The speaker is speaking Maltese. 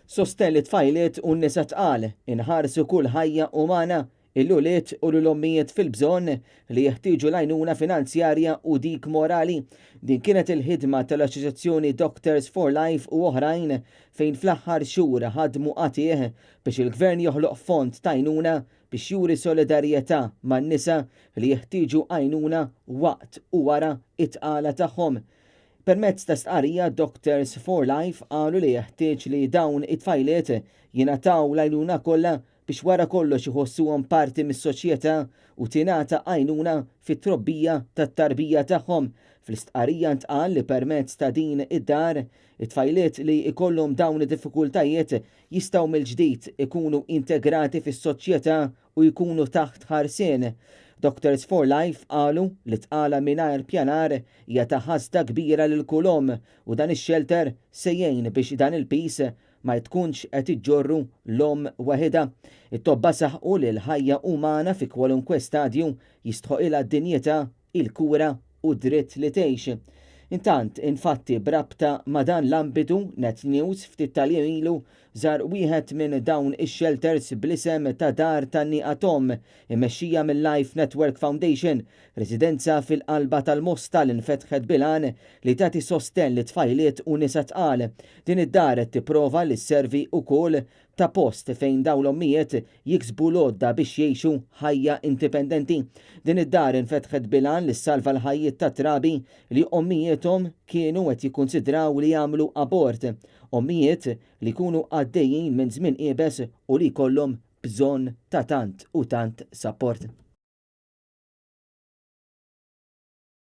Sostenn lit-tfajliet u n-nisa tqal, inħarsu kull ħajja umana, il-ulied u l-ommijiet fil-bżonn li jeħtieġu l-għajnuna finanzjarja u dik morali. Din kienet il-ħidma tal-Assoċjazzjoni Doctors for Life u oħrajn fejn fl-aħħar xhur ħadmu qatigħ biex il-Gvern joħloq fond t'għajnuna biex juri solidarjetà man-nisa li jeħtieġu għajnuna waqt u wara t-tqala tagħhom. Permezz ta' stqarrija Doctors for Life qalu li jeħtieġ li dawn it-tfajliet jingħataw l-għajnuna kollha biex wara kollox iħossuhom parti mis-soċjetà u tingħata għajnuna fit-trobbija tat-tarbija tagħhom. Fl-istqarrija ntqal li permezz ta' din id-dar, it-tfajliet li jkollhom dawn id-diffikultajiet jistgħu mill-ġdid ikunu integrati fis-soċjetà u jkunu taħt ħarsien. Doctors for Life qalu li tqala mingħajr pjanar hija ta' ħasda kbira lil kull omm u dan ix-xelter se jgħin biex dan il-piż ma tkunx qed iġġorru l-omm waħidha. It-tobba saħqu li l-ħajja umana fi kwalunkwe stadju jistħoqilha d-dinjità, il-kura u d-dritt li tgħix. Intant, infatti b'rabta ma' dan l-ambitu, Net News ftit tal-jiem ilu żar wieħed minn dawn ix-shelters bl-isem ta' Dar tan-Nieqa T'Omm, immexxija mil-Life Network Foundation, residenza fil-qalba tal-Mosta li nfetħet bil-għan li tagħti sostenn lit-tfajliet u nisa tqal. Din id-dar qed tipprova li sservi wkoll ta' post fejn dawn l-ommijiet jiksbu l-għodda biex jgħixu ħajja indipendenti. Din id-dar infetħet bil-għan li ssalva l-ħajjiet ta' trabi li ommijiethom kienu qed jikkunsidraw li jagħmlu abort, ommijiet li jkunu għaddejjin minn żmien iebes u li jkollhom bżonn ta' tant u tant sapport.